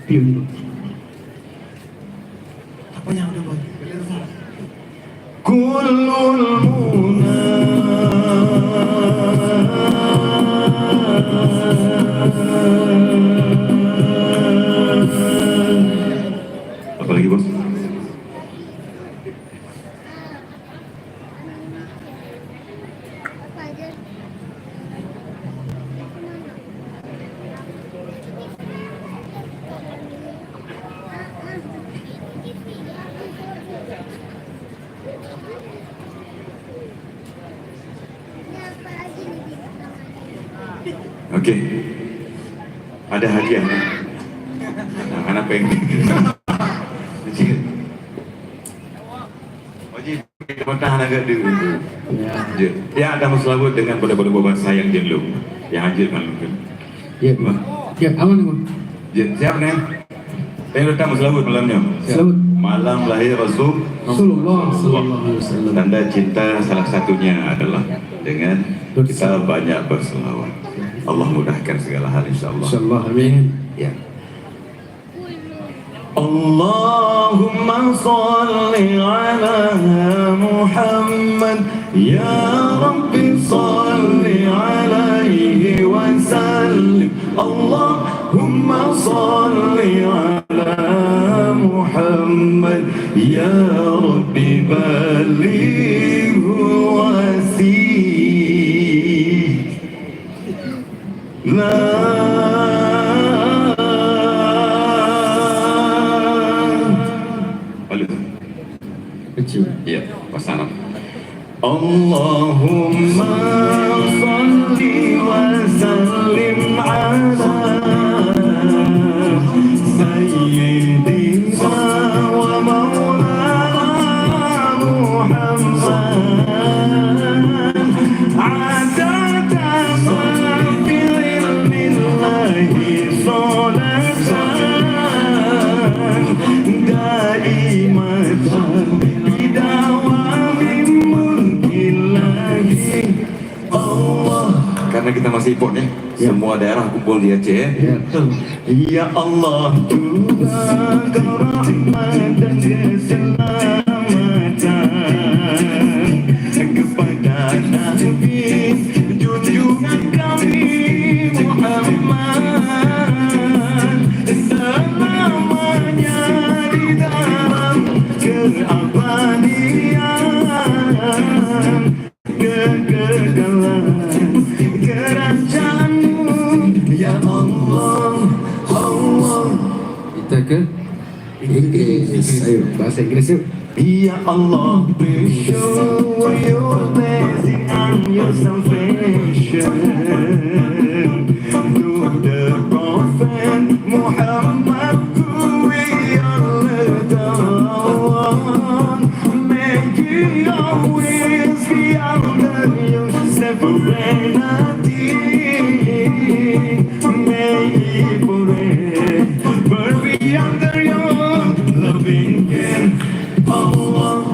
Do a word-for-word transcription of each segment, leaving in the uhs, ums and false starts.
Pion. Apa yang ada buat? Kullul muna. Apa lagi, Bos? Okey. Ada hadiah. Nah, hana péng. Wajib. Tepatah aneuk geuh. Ya. Ya, ada meuseulaweuet dengan bodoh-bodoh bahasa yang jenuh. Yang anjir kan mungkin. Ya. Wah. Ya, aman, aman. Ya, siap, Neng? Eh, datang meuseulaweuet malam nyoe. Siap. Selamat. Malam lahir Rasul. Rasulullah sallallahu alaihi wasallam. Tanda cinta salah satunya adalah dengan Betul. kita banyak berselawat. Allah mudahkan segala hal, insya Allah. Insya Allah, amin. Ya. اللهم صل على محمد، يا رب صل عليه وسلم. اللهم صل على محمد، يا رب بلغه وسيم. Nah. Boleh. Kecil. Ya, pasangan. اللهم صل وسلم على سيدنا ومولانا محمد. عدد ما في علم الله صلاة دائمة بدوام ملك الله. Karena kita masih import, ya. Ya. Semua daerah kumpul di Aceh, ya. Ya, betul. Ya Allah, tuba rahmat dan keselamatan kepada Nabi junjungan kami Muhammad, selamanya di dalam keabadian. Kekekalan kerajaan-Mu, ya Allah, Allah. Kita ke Inggris. Ayo, bahasa Inggris yuk. Ya Allah, be show your blessing and your salvation to the Prophet Muhammad, who we all adore. May he always be under your sovereignty. May he forever be under your loving care. Allah.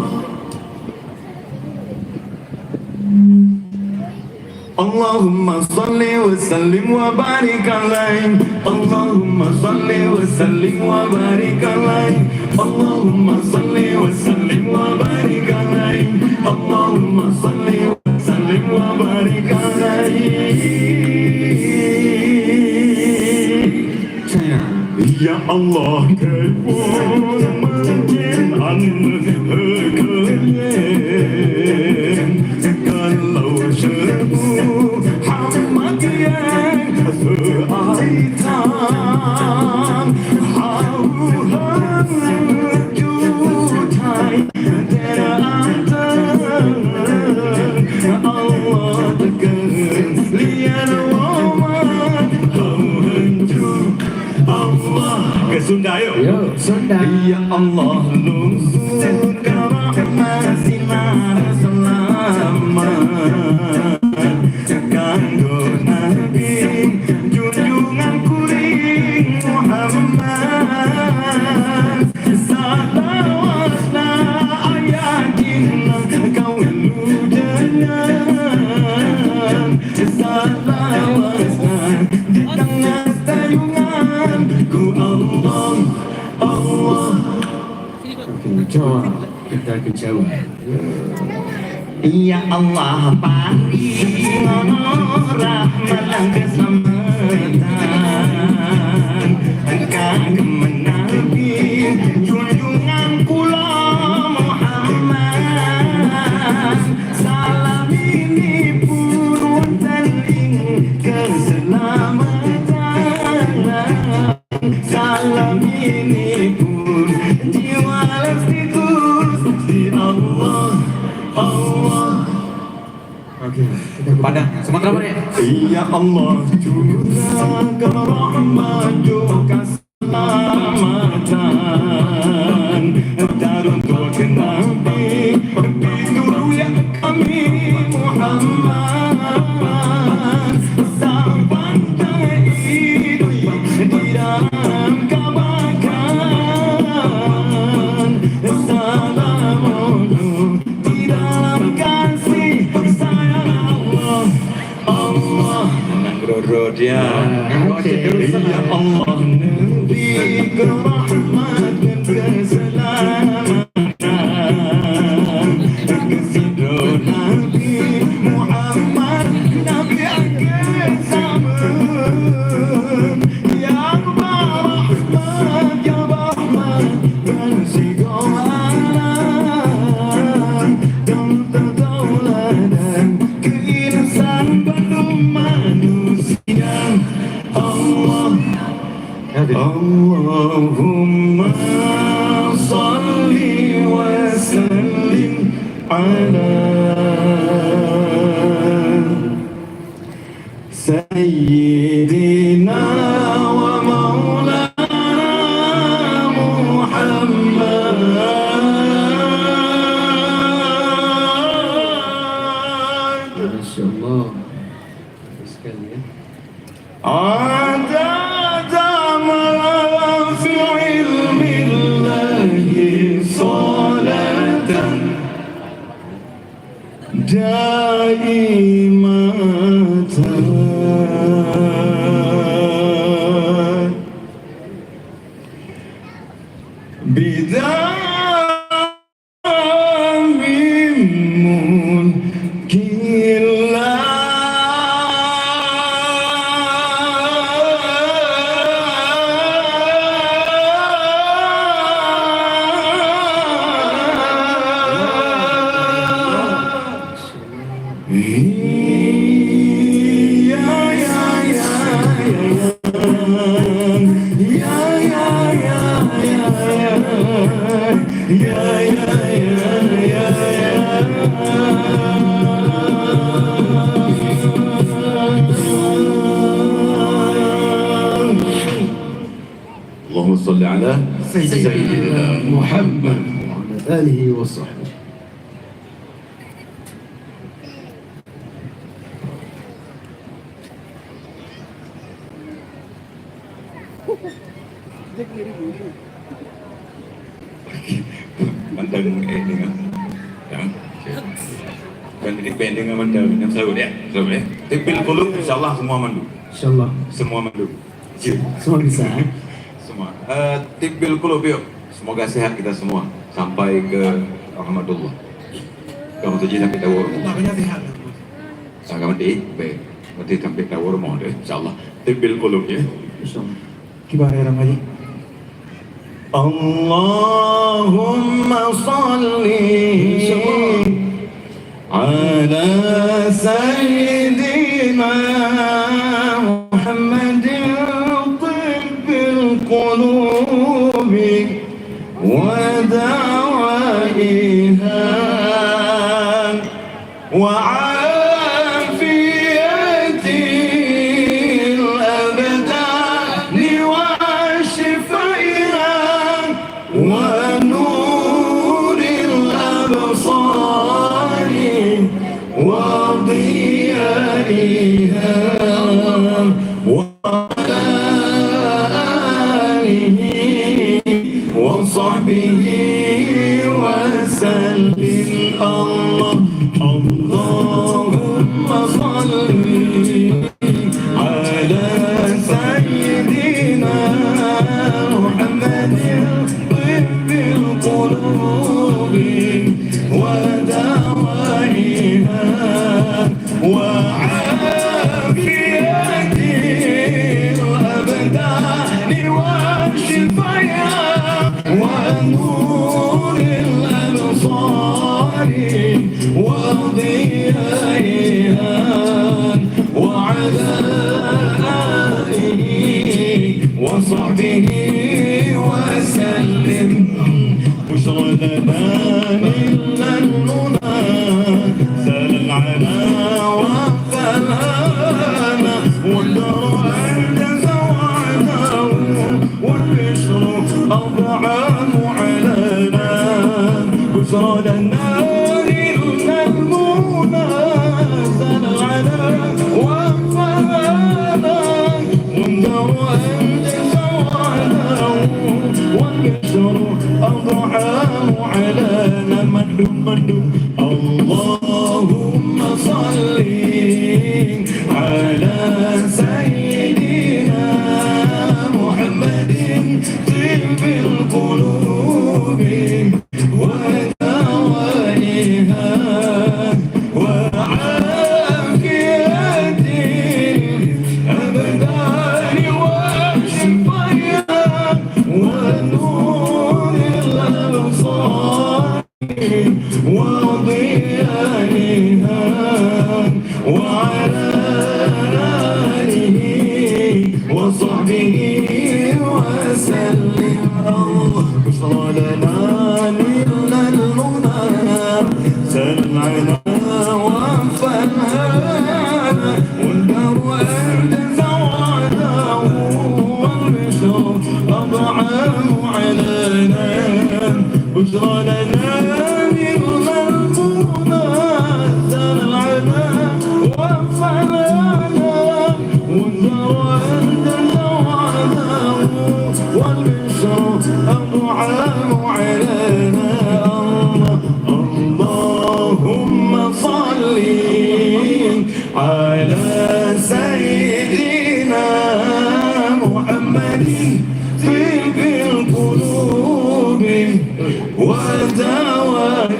اللهم صل وسلم وبارك عليه. اللهم صل وسلم وبارك عليه. اللهم صل وسلم وبارك عليه. اللهم صل وسلم وبارك عليه. Ya Allah, keu bumoe meucen aneuëk keu lôn, kalau seumu Muhammad nyang seuaitam, hauhan jutai. Ke Sunda, yuk. Yuk, Sunda. Ya Allah, lungsurkan rahmat sinar seulamat. Keu Nabi junjungan kuring Muhammad, salawat na ayat jih na kaulu deungon, salawat na di teungoh tayungan ku Allah. Keucawa, kita keucawa. Ya Allah, paring rahmat dan keselamatan keu Nabi junjungan kula Muhammad. Salam ini pun terlin keselamatan. Salam ini pun diwales di Gusti Allah, Allah. Oke, kita padang Sumatera Barat. Ya Allah, curahkan rahmat juga keselamatan. Darun tua Nabi, pintu ruya kami Muhammad. Sampai di dalam kabahkan, salam di dalam kasih sayang Allah. Allah. Nang rot-rot, ya. Oke. Ya Allah, Nabi rahmat dan keselamatan. Sidroe Nabi Muhammad, Nabi akhé zaman. Ya rahmat, ya rahmat, dan sigoe alam. Dan tertaulah dan keinsan bandum manusia. Allah. Allahumma salli wa sallim ala sayyidina wa maulana Muhammad. Masya Allah. Sekali, ya. Adada ma fi ilmillahi salatan daimatan. Bida Allahumma salli ala Sayyidina Muhammad wa ala alihi wa sahbihi. Mantap, eh, dengar. Ya. Kan jadi pending mantap. Yang sahut, ya. Sahut, ya. Tibbil qulub, insyaallah semua mandum. Insyaallah. Semua mandum. Cik. Semua bisa, eh? Semua. Eh, tibbil qulub, yuk. Semoga sehat kita semua sampai ke Rahmatullah. Kamu tu je sampai tahu. Makanya sehat. Ah, kamu mati, baik. Mati sampai tahu rumah tu, insyaallah. Tibbil qulub, ya. Insyaallah. Kibar ya, Ramai. Allahumma salli ala sayyidina Muhammadin tibbil qulubi wa dawaiha. وعافية الأبدان وشفائها ونور الأبصار وضيائها وعلى آله وصحبه وسلم. الله، اللهم صل على سيدنا محمد طب القلوب وضيائها وعلى آله وصحبه وسلم. بشرى لنا نلنا المنى، سلام على وفانا، والدار أنت زوعنا، والبشر أضحى معلنا. بشرى لنا نلنا المنى، سلام على وفانا، والدار أنت زوعنا، والبشر أضحى معلنا. مندوب، مندوب. اللهم صل على سيدنا محمد طب القلوب ودوائها وعافية الأبدان وشفائها ونور الأبصار وضيائها وعلى آله وصحبه وسلم. اللهم صل على نبينا المنى، سلام على وفانا، والدار أنت زوعنا، والبشر أضحى معلنا. بشرى لنا من المنى، سلام على وفانا، والدار أنت زوعنا، والبشر أضحى معلنا. الله، اللهم صل على سيدنا محمد طب القلوب ودوائها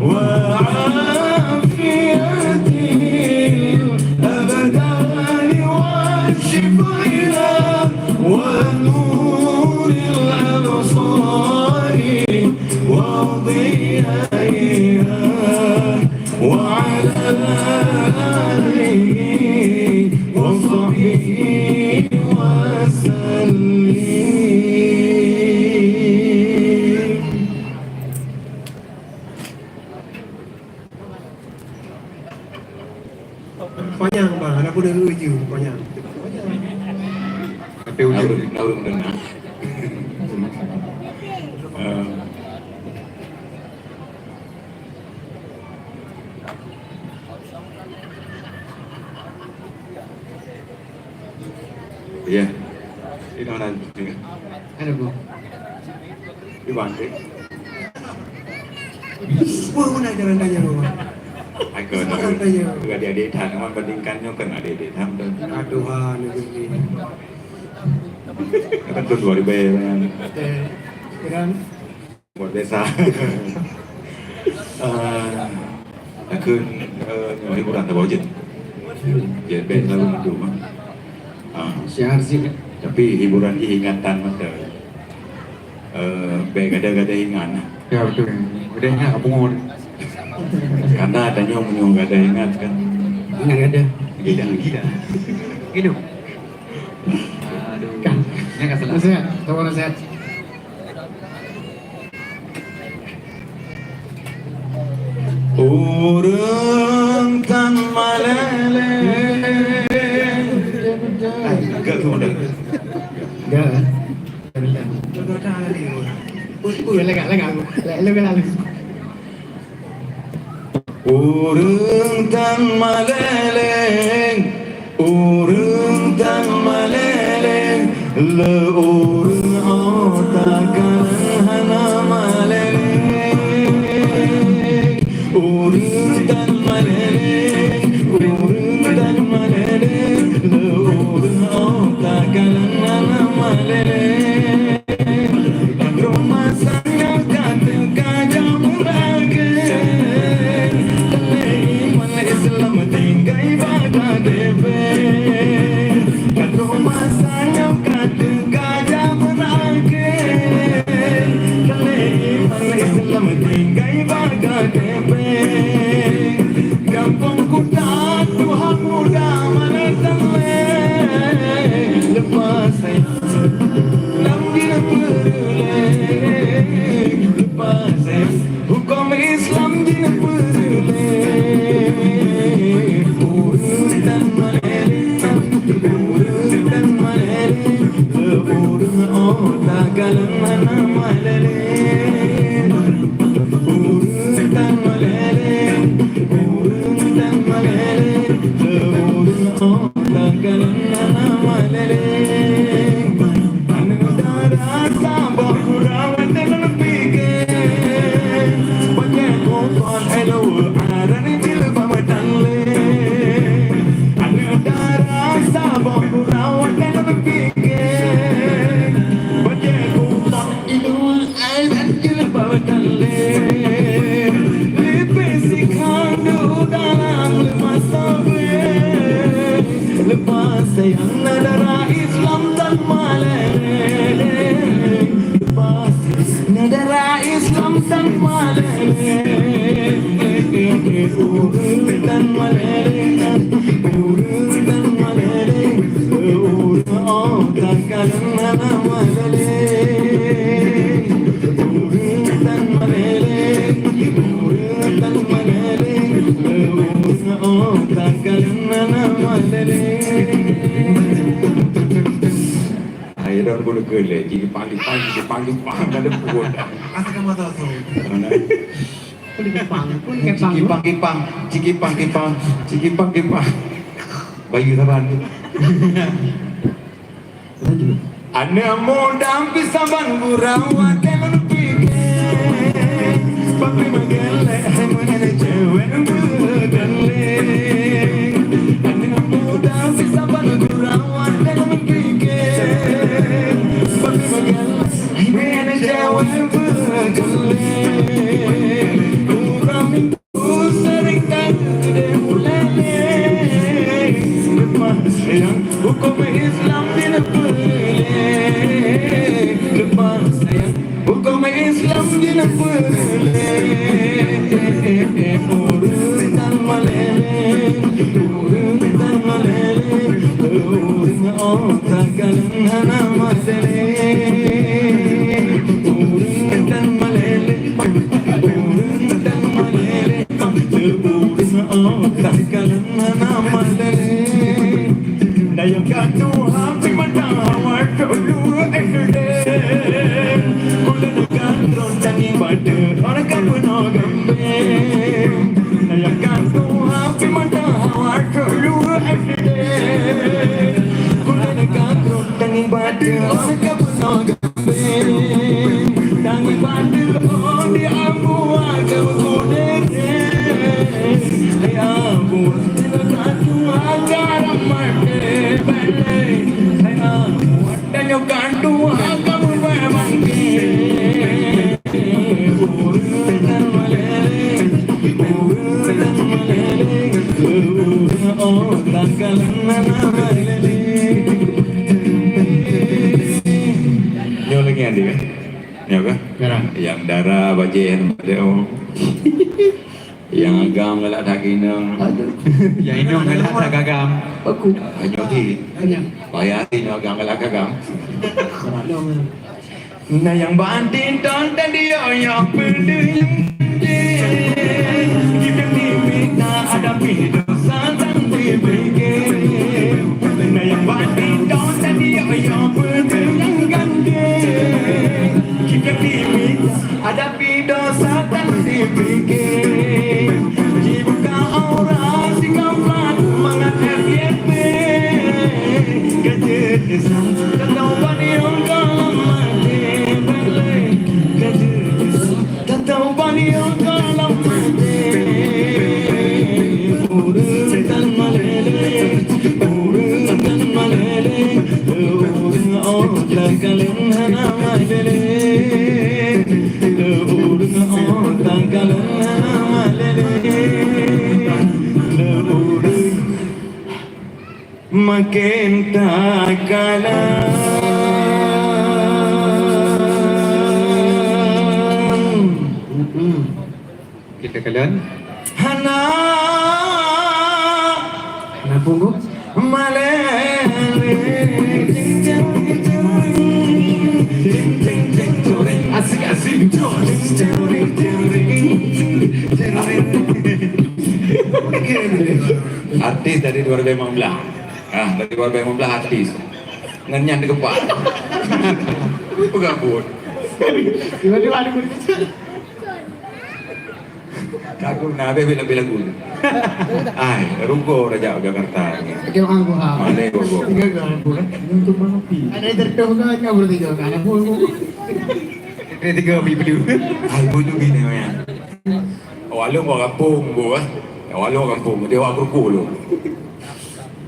وعافية الأبدان وشفائها ونور الأبصار وضيائها وعلى آله وصحبه وسلم. Panyang, bah, ada pun ureueng ju, panyang. Tapi ujung. Naurung, naurung dengar. Eh, Ya. Ini orang. Ada, Bu. Di bangke. Wah, mana jalan tanya, Bu? Aku nak tanya. Adik-adik tak, nama bandingkan nyokan adik-adik tak. Aduh, ha, ni, ni. Kan tu dua ribu, ya. Eh, kan? Luar biasa. Ah, takheun, eh, nyoe hiburan tabau jeuet. Jeuet bèk lalu tu mah. Ah. Syiar sih. Tapi hiburan jih ingatan mata. Eh, bèk gada-gada ingat nah. Ya, betul. Udah ingat apa pun. Karena tanya meunyoe gada ingat kan. Ingat gada. Gila, gila. Hidup. Aduh. Kan. Nasihat, tahu nasihat. Ureueng tan malèe. Ai, enggak tu, enggak. Enggak, eh? Enggak, enggak. Ui, ui, lagak, lagak. Lagak, lagak. Ureueng tan malèe, ureueng tan malèe, le ureueng ôh takalon hana malèe. Ureueng tan malèe, ureueng tan malèe, le ureueng ôh takalon hana malèe. Rhom masa nyoe ka teuka jameun akhé, teuka iman Islam tinggai bak K T P. Rhom masa nyoe ka teuka jameun akhé, teuka iman Islam tinggai bak K T Lepas sayang na dara Islam dan maleng. Lepas na dara Islam dan maleng. Ureueng dan maleng. Ureueng dan maleng. Ureueng, oh, takkan na maleng. Ureueng dan maleng. Ureueng dan maleng. Ureueng, oh, takkan na maleng. Hai, dah boleh ke le? Jadi pang-pang, jadi pang-pang, ada pun. Asa kamu tahu tu? Mana? Boleh kepang, boleh kepang. Cikipang-kipang, cikipang-kipang, cikipang-kipang. Bayu saban. Lanjut. Aneuk muda pih saban gurau, watèe lôn pike, bak pih meugelek, hai meunan cewek meugelek. Aneuk muda pih saban gurau, watèe lôn pike, bak pih meugelek, hai meunan cewek meugelek. Ureueng Leupah sayang, hukôm Islam di neupeureulèe. Leupah sayang, hukôm Islam di neupeureulèe. Ureueng tan malèe, ureueng tan malèe, ureueng ôk takalon hana malèe. Ureueng tan malèe, ureueng tan malèe. Teupeue meu'oh ka kalon hana malèe. Dayang ka tuha pih mata hawa tulu S D. Ulôn ka tron tangi bak teuk, ôn ka peunoh gambé. Dayang ka tuha pih mata hawa tulu S D. Ulôn ka tron tangi bak teuk, ôn ka peunoh gambé. Nyoe lagèe nyan, Dik, eh? Nyoe kah? Dara. Nyang dara bajèe nyan, oh. Nyang agam galak that keu inong. Aduh. Nyang inong galak that keu agam. Aku. Ah, nyoe cit. Nyoe. Payah cit nyoe agam galak keu agam. Aduh. Na nyang bak até ton tadi, oh, nyoe peue nyang deh. Kita ni mita hadapi dosa dan diberi. Na nyang bak até ton tadi, oh, nyoe peue nyang gandeng. Kita ni mita hadapi dosa dan diberi. Jibuka aurat sikap mangat F Y P. Kejut Islam, tetap bani ongkong mati balik. Kejut Islam, tetap bani ongkong mati. Ureueng tan malèe, ureueng tan malèe, ureueng ôk takalon hana malèe. Ureueng ôk takalon hana malèe. Ureueng Makin takalon. Mm-mm. Kita kalon. Hana. Hana pungguk. Malèe. Asik, asik. Artis dari dua ribu lima belas. Ah, dari dua ribu lima belas artis. Ngon nyan teukepak. Peugah buet. Tiba-tiba ada guru. Aku na habéh bila-bila guru. Ai, rugoe raja Jakarta ni. Oke, orang gua. Mana gua gua? Tiga gua, gua. Untuk mengerti. Ada tertuh kan, nggak boleh tiga kan? Aku, aku. Ada tiga api pedu. Ai, bunuh gini, ya. Oh, alung orang kampung gua, eh. Oh, alung orang kampung. Dia orang keruku lu.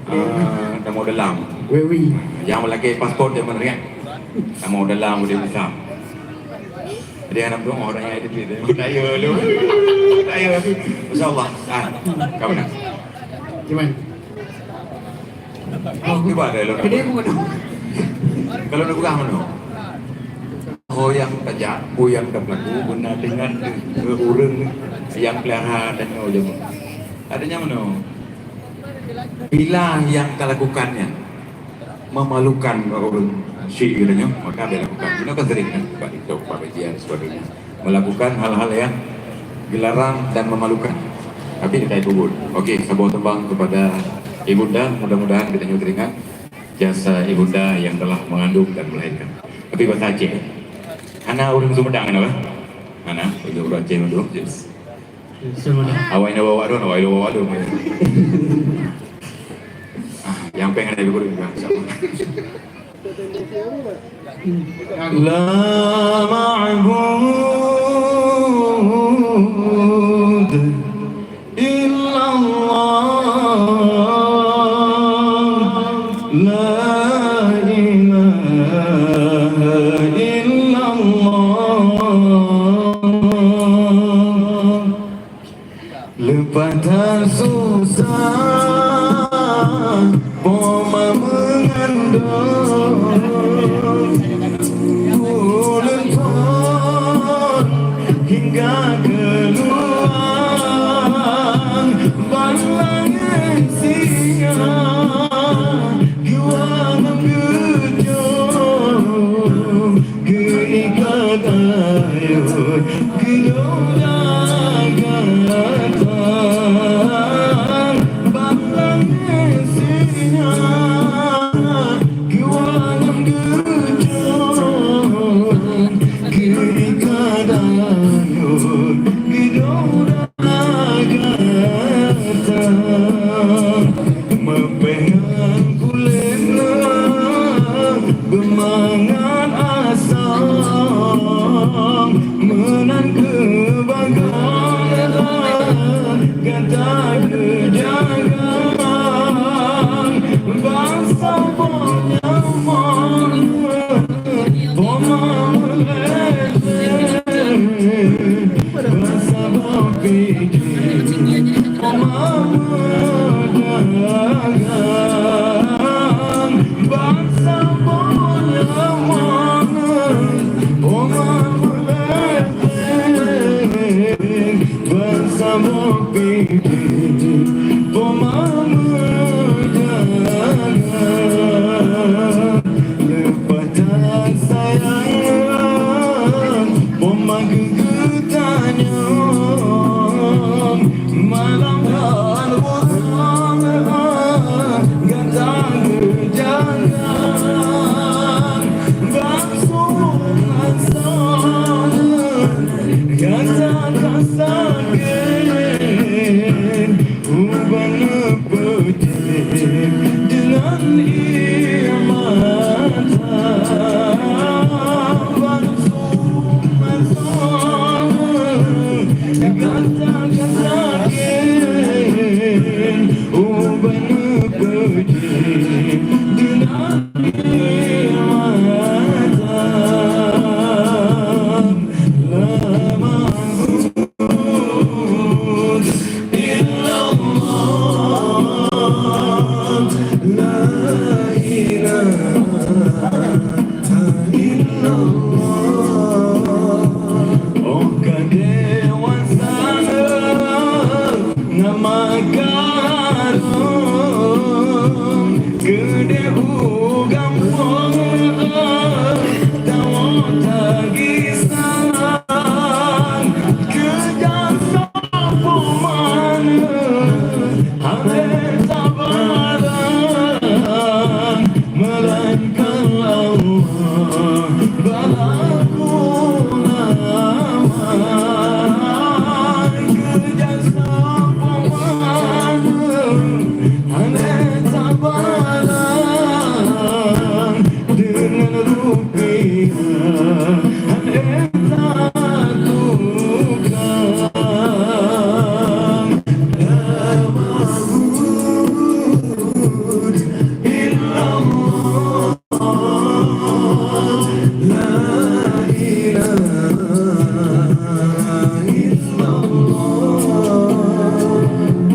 Ah, kamu dalam. Wewe. Yang lagi paspor dia menerik. Kamu dalam dia bisa. Dia anak tu orang yang ada duit. Kaya lu. Kaya. Masya Allah. Ah, kau nak. Cuman. Oh, cuba deh lu. Dia pun. Kalau nak pegang mana? Ho nyang tajak, peue nyang tapeulaku beuna deungon ureuëng nyang peulihara tanyoe jameun. Artinya meunoe, bila nyang talakukan nyan memalukan ureuëng syik geutanyoe, maka dia lakukan. Inoe kan sering kan, bak TikTok, bak media dan sebagainya. Melakukan hal-hal yang dilarang dan memalukan. Tapi dia tak ikut. Okey, saboh tembang kepada Ibunda, mudah-mudahan geutanyoe teringat jasa Ibunda yang telah mengandung dan melahirkan. Tapi bahasa Aceh. Hana ureuëng Sumedang hana bah? Hana, bagi ureuëng Aceh mandum. Yes. Sumedang. Awai na bawa dong, awai na bawa dong. Ah, yang pengen ada guru juga. La ma'bud إلا الله. لا إله إلا الله. Leupah that susah, poma meungandong, ulôn phon hingga keuluwa bak langét singoh, geuwa ngon geujok, geuikat ayôn, geuyue gata bak langét singoh, geuwa ngon geujok, geuikat ayôn, geuyue gata meupéng ngon kulét lôn, beumangat asong meunan keuh bagaih gata geujaga bak saboh nyawa. Leupah that sayang, poma geutanyoe malam dan bulan gata geujaga. Bak surat gata ka sakét, uban neupeucit deungon ié mata.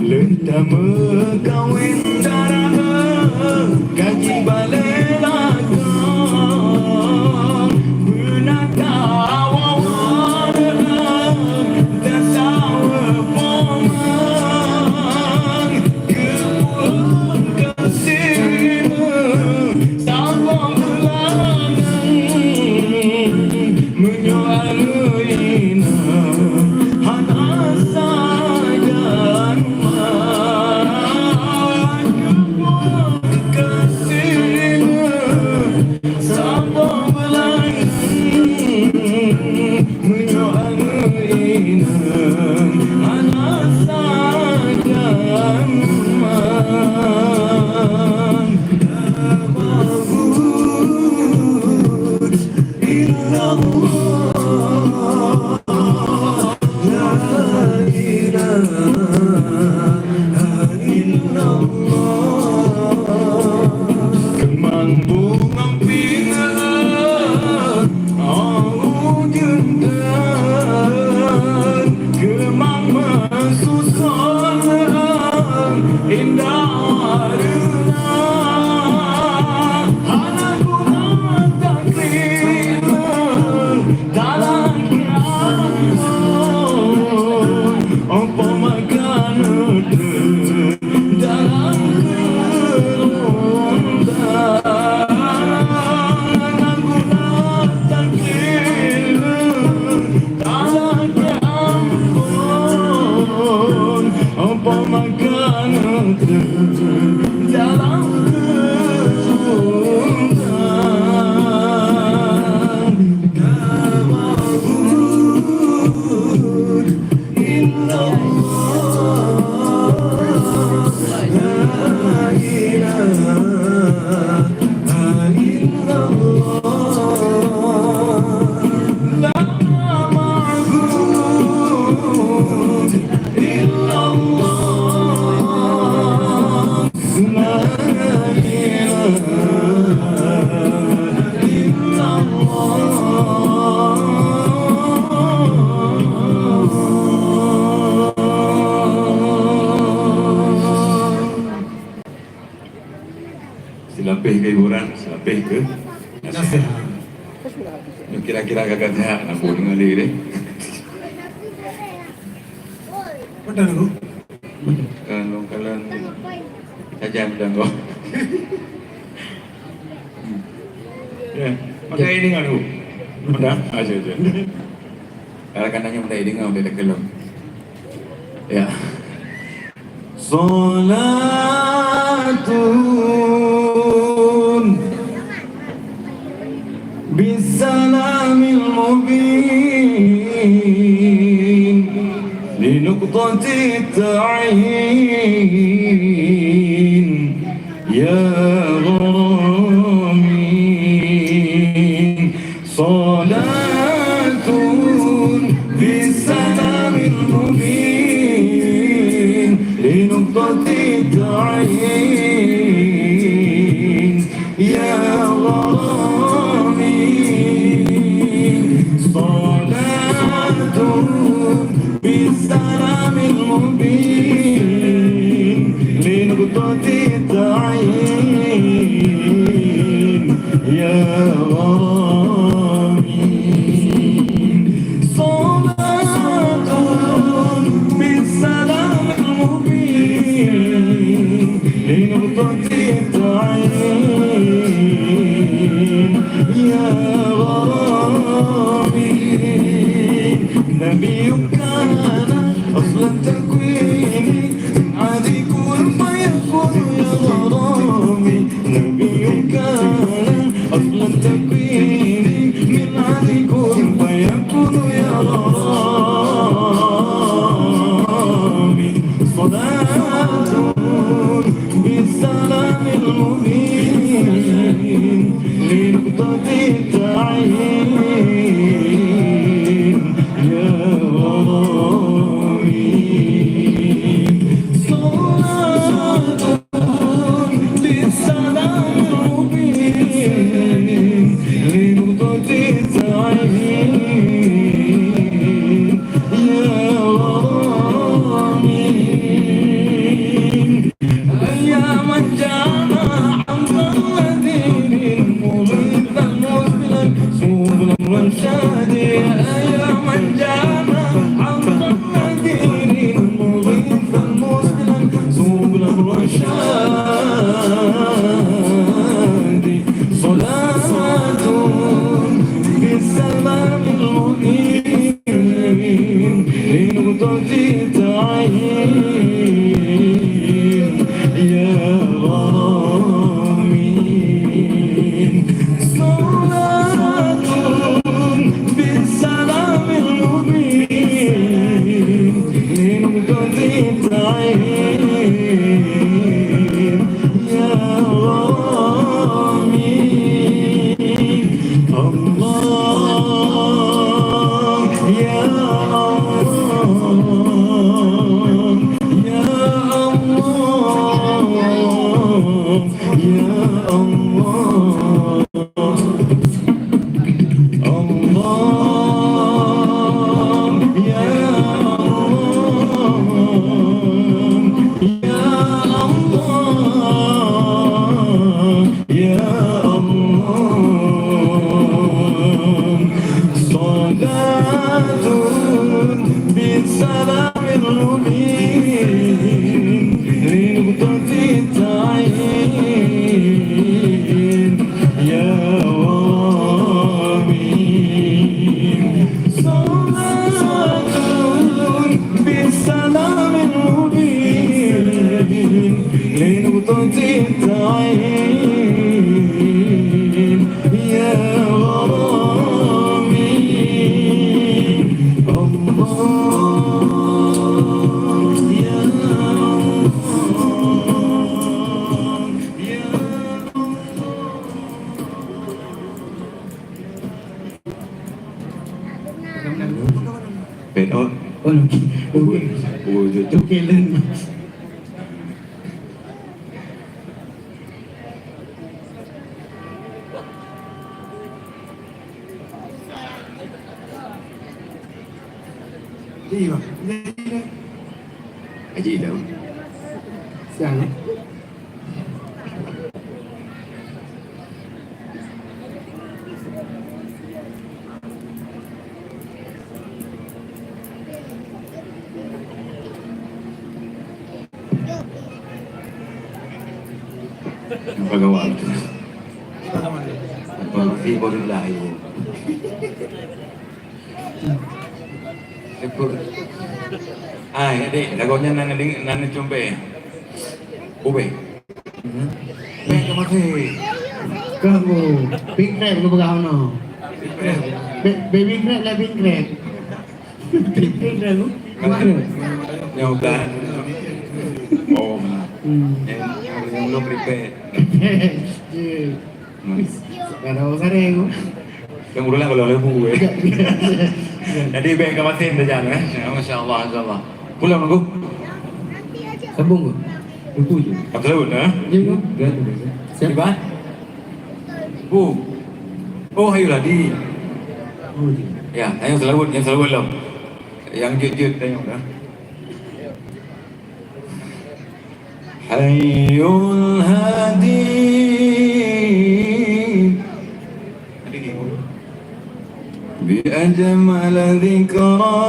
Leuh tameukawen dara, ka jibalée lakoe, beuna tawoe-woe, tasaweue pomang, keu ulôn keu Meunyoe aneuëk inong hana sajan, man keupeue keusimeue saboh beulangan. Meunyoe aneuëk inong hana sajan, man Illallah, la ilaha illallah. Keumang bungöng pineuet, oh ujeuen deuh, keumang meususon indah warna. Hana guna taklim dalam kiamat, umpama ka neuteueng dalam keureundang. Hana guna taklim dalam kiamat, umpama ka neuteueng dalam keureundang. La ma'bud illallah, la ilaha illallah. La ma'bud illallah. La ilaha illallah. Silapéh keu hiburan, silapéh keu nasihat. Nyoe kira-kira kakak sehat, aku deungoe lé deh. Padahal aku. Kalau kalian saja bilang kau. Ya, maka ini kan aku. Maka aja aja. Kalau katanya minta ini nggak udah kelom. Ya. صلاة بالسلام المبين لنقطة التعيين يا غرامي. صلاة بالسلام المبين لنقطة التعيين يا غرامي. صلاة بالسلام المبين لنقطة التعيين يا غرامي. صلاة بالسلام المبين لنقطة التعيين يا غرامي. نبي كان أصل التكوين، عادي كن فيكون يا غرامي. نبي كان أصل التكوين، من عادي كن فيكون يا غرامي. صلاة بالسلام المبين لنقطة عين يا غرامي. صلاة بالسلام المبين لنقطة التعيين يا غرامي. يا من جمع عن قلة مغيثا مسبلا سبل الرشاد. يا من جمع عن قلة مغيثا مسبلا سبل الرشاد. صلاة بالسلام المبين لنقطة التعيين يا غرامي. صلاة بالسلام المبين لنقطة التعيين يا غرامي. الله يا الله يا الله يا الله. الله يا الله يا الله يا الله. صلاة بالسلام المبين لنقطة التعيين يا غرامي. صلاة بالسلام المبين لنقطة التعيين يا غرامي. الله يا الله يا الله. Pet ot. Oh, okey. Okey. Oh, jujur. Okey, lain. Iya. Aji dah. Siang, eh? Apa gawat tu? Apa masih boleh lahir? Syukur. Ai, adik, lagoe nyan nan ding-, nan cumbé. Ubé. Hmm. Bèk ka maté. Kamu, pink crab lu peugah ono. Pink crab. Ba-, baby crab lah pink crab. Pink crab lu. Pink crab. Nyoe kan. Oh, hmm. Yang, yang belum prepare. Ye. Ada orang sareng. Yang udah lah kalau lembu, eh. Jadi, bèk ka maté dah jangan, eh. Ya, masya Allah, masya Allah. Pulang, Nunggu. Sambung, Nunggu. Lupa je. Abdul, eh? Ya, ya. Siapa? Bu. Oh, Hayu Hadi. Oh, ya. Ya, tanya selalu, yang selalu lah. Yang jut-jut tanya dah. حي الهادي بأجمل ذكرى.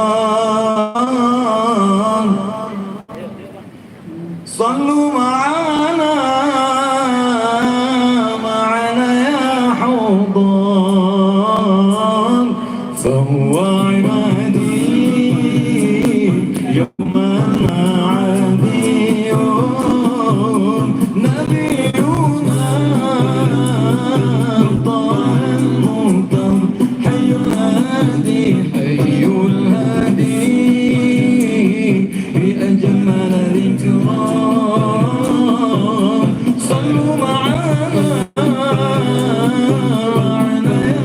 صلوا معنا، معنا يا حضار، فهو عمادي يوما معادي. نبينا طه المنتظر، حي الهادي، حي الهادي. بأجمل ذكرى. صلوا معنا، معنا يا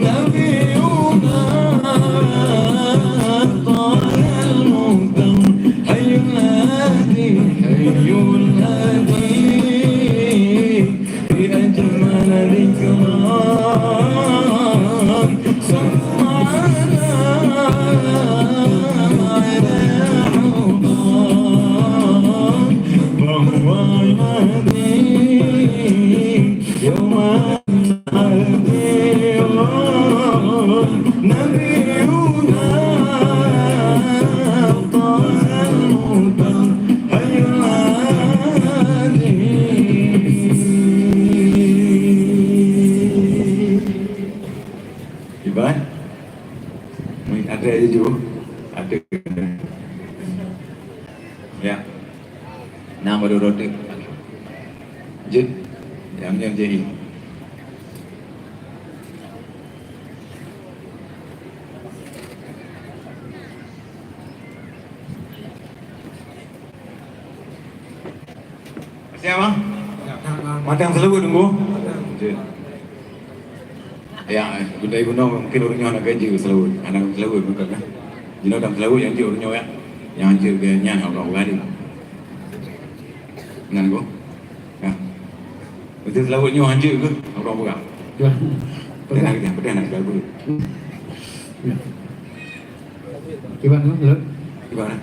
نبينا طه المهتم، حي الهادي، حي الهادي، بأجمل ذكرى. صلى على رمضان، فهو عمادي يوم Iban, mui ada jujur, ada. Ya. Nama dua roti. Jin. Yang yang jadi. Siapa? Matang selawat tunggu. Jin. Ya, benda ibu nong mungkin urang nyoe nak gaji selawat. Anak selawat bukan kan? Jinoe dang selawat yang jauh nyoe ya. Yang jauh dia nyan Allah wali. Ngan go. Ya. Betul selawat nyoe hanjeuet ke? Orang buka. Ya. Pedah nak, pedah nak lagu. Ya. Kiban, Lut? Kiban.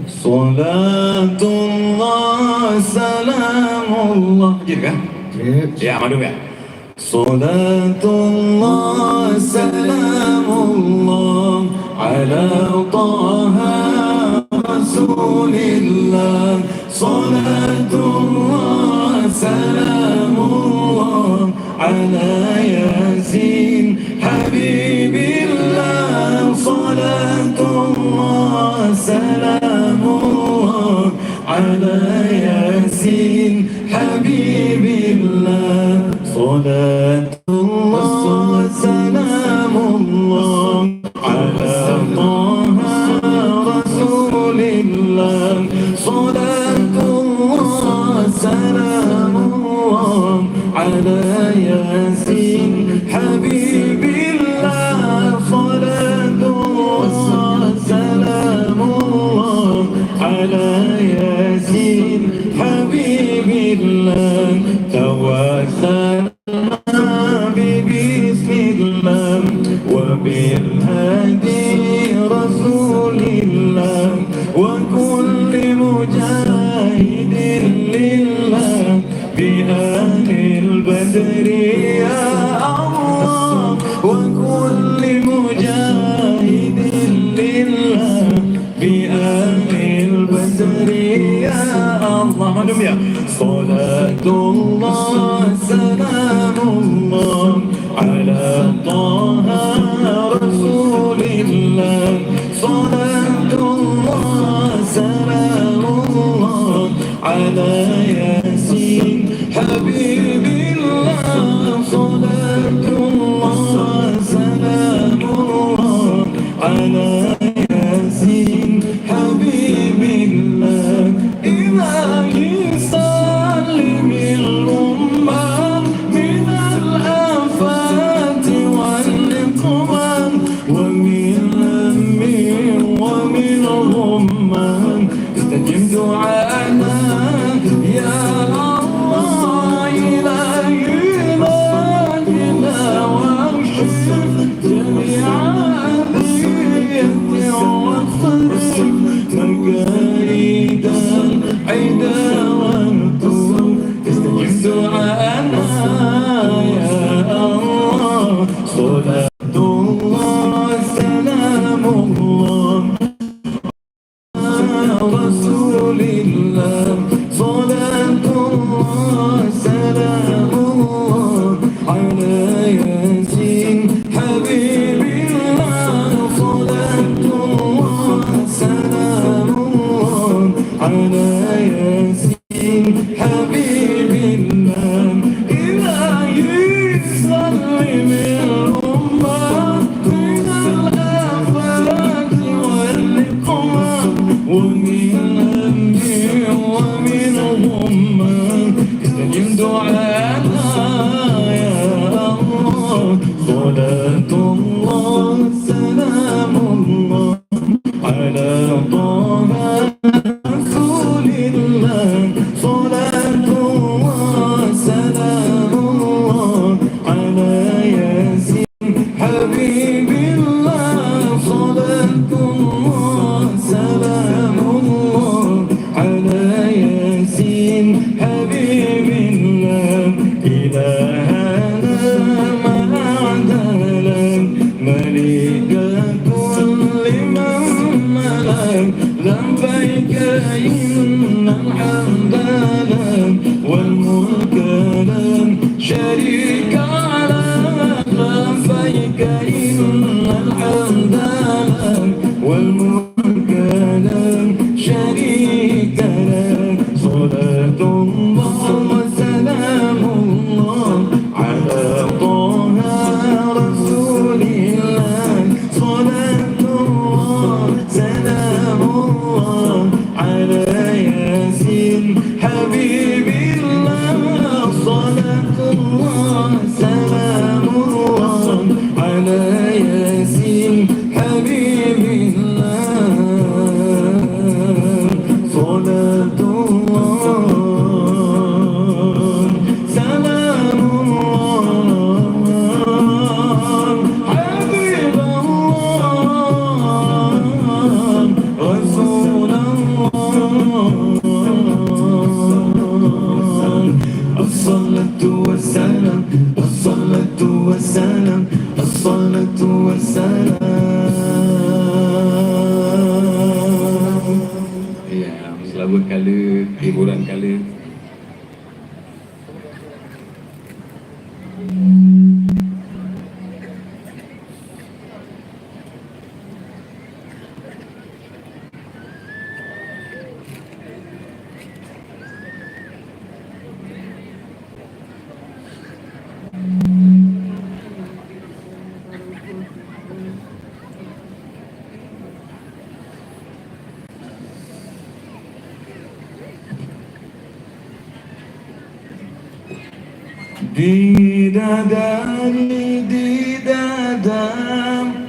Salatullah, salamullah. Jin kan? Ya. Ya, maklum ya. صلاة الله سلام الله على طه رسول الله. صلاة الله سلام الله على ياسين حبيب الله. صلاة الله سلام الله على ياسين حبيب الله. صلاة الله سلام الله على طه رسول الله. صلاة الله سلام الله على ياسين حبيب الله. صلاة الله سلام الله على ياسين حبيب الله. توسلنا ببسم الله وبالهادي رسول الله وكل مجاهد لله بأهل البدر يا الله وكل مجاهد لله بأهل البدر يا الله. Mandum ya. صلاة الله سلام الله على طه رسول الله. صلاة الله سلام الله على ياسين حبيب الله. صلاة الله سلام الله على ياسين حبيب الله. إلهي سلم الأمة صلاة الله سلام الله على طه رسول الله. صلاة الله سلام الله على ياسين حبيب الله. صلاة الله سلام الله على ياسين حبيب الله. إلهنا ما أعدلك، ملك كل من ملك. لبيك إن الحمد لك والملك لا شريك لك. لبيك إن الحمد لك والملك لا شريك لك. صلاة الله وسلام الله على طه رسول الله. صلاة الله سلام الله على ياسين حبيب الله. صلاة الله سلام الله على ياسين حبيب الله. صلاة الله سلام الله حبيب الله رسول الله. الصلاة والسلام، الصلاة والسلام، الصلاة والسلام. Ya, selawat kala, hiburan kala. Bidadari di dada.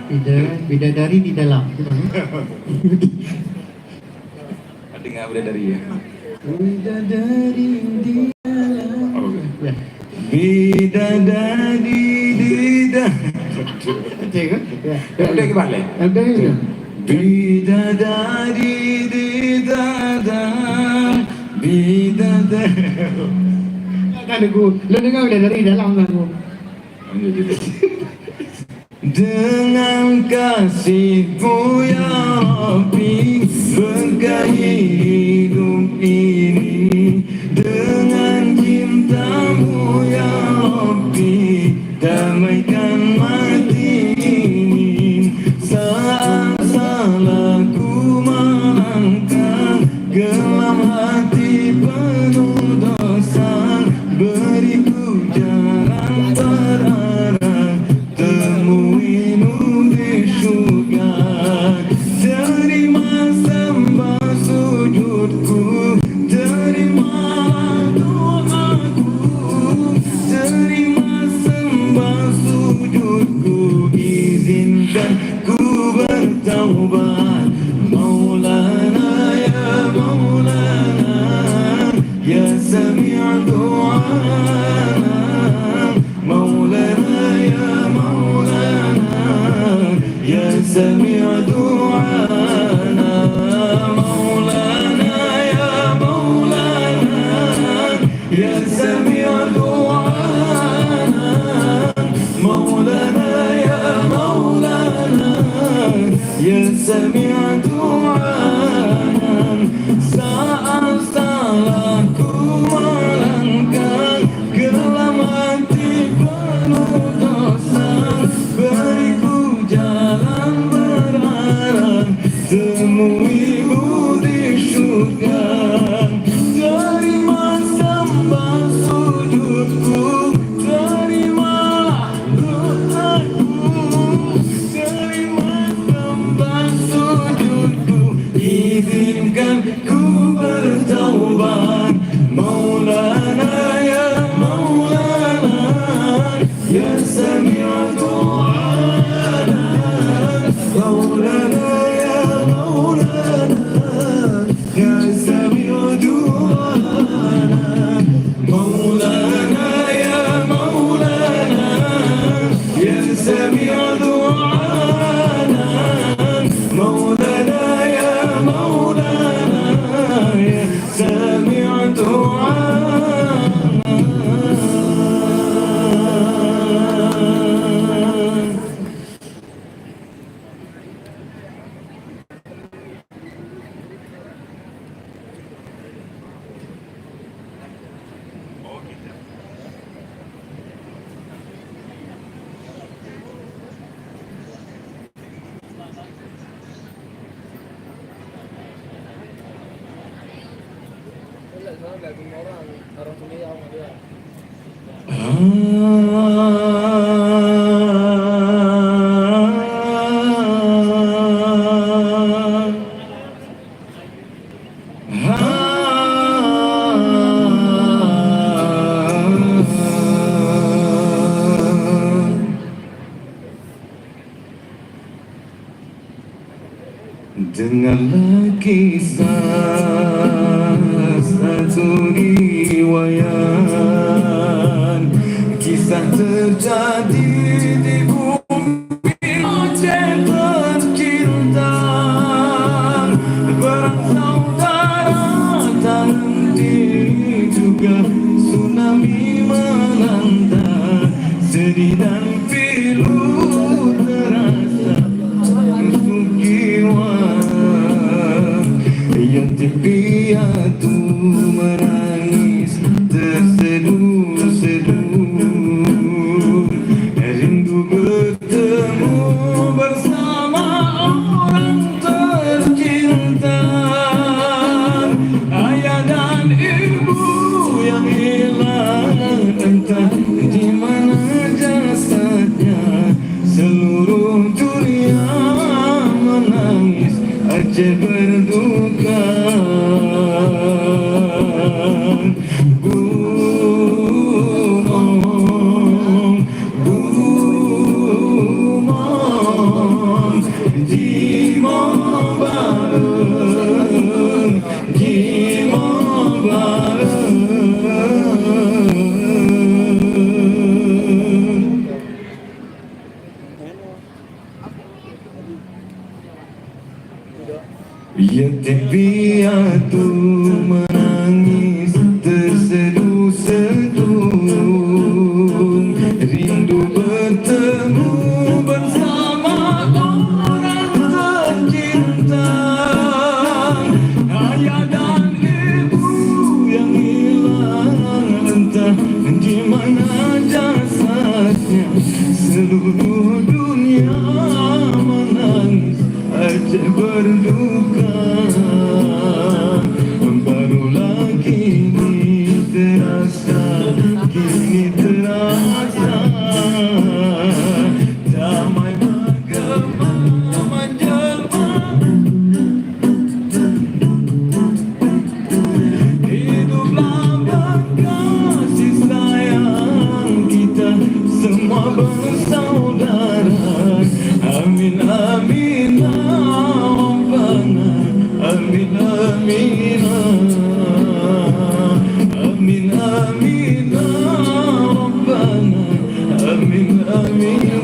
Bida-, bidadari di dalam. Dengar bidadari, ya. Bidadari di dalam. Oh, okey. Ya. Bidadari di da-, Betul kan? Ya. Ada ke balik? Ada ke? Bidadari di dalam. Bidadari. Kan aku, lu dengar bidadari dalam kan aku. Dengan kasih-Mu ya Rabbi, berkahi hidup ini. Dengan cinta-Mu ya Rabbi, damaikan mati ini. Saat salahku melangkah, gelap hati penuh dosa, beriku jalan berarah. Temui-Mu di syurga. Terima sembah sujudku, terima doaku. Terima sembah sujudku, izinkan ku bertaubat. Maulana ya Maulana, ya Sami' du'ana. Maulana ya Maulana, ya Sami' du'ana. Maulana ya Maulana, ya Sami' du'ana. Maulana ya Maulana, ya Sami' du'ana. Saat salahku melangkah, gelap hati penuh dosa, beriku jalan berarah. Temui-Mu di syurga. Terima sembah sujudku, terimalah doaku. Terima sembah sujud سميع دعانا، مولانا يا مولانا، يا سميع دعانا، مولانا يا مولانا، يا سميع دعانا، مولانا يا مولانا، يا سميع دعانا. Dengarlah kisah satu riwayat, kisah terjadi di bumi Aceh tercinta. Perang saudara terjadi juga, tsunami melanda, sedih dan pilu terasa. Sukiwa, yatim piatu menangis terseduh-seduh. Rindu bertemu bersama orang tercinta. Ayah dan ibu yang hilang, entah di mana jasadnya. Seluruh dunia menangis, Aceh berduka. Bumong, bumong, jimoe bareueng, jimoe bareueng. Yatim piatu menangis terseduh-seduh, rindu bertemu bersama orang tercinta. Ayah dan ibu yang hilang, entah di mana jasadnya. Seluruh dunia menangis, Aceh berduka. Barulah kini terasa, kini terasa damai menggema menjelma. Hiduplah berkasih sayang kita semua bersaudara. Amin, amin, ya Rabbana. Amin, amin, ya. Amin, amin, ya Rabbana. Amin, amin, ya.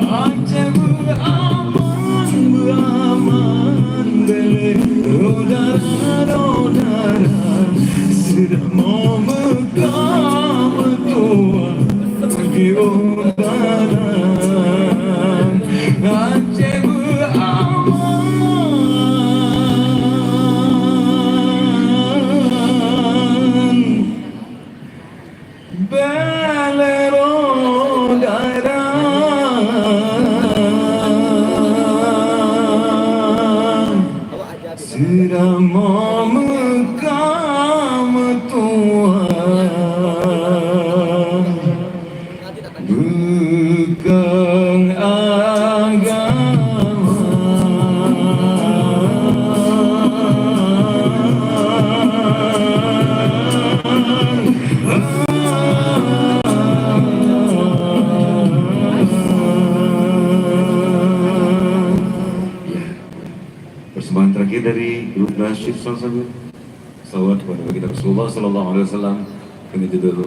Aceh beuaman, beuaman, bèk lé syedara-syedara. Seudeh mo meuka meutuwah di ubaran. Aceh beuaman. Bèk lé syedara-syedara, seudeh mo meuka meutuwah, beukong agama. Persembahan terakhir dari grup nasyid sama-sama. Salawat kepada Baginda Rasulullah sallallahu alaihi wasallam dengan judul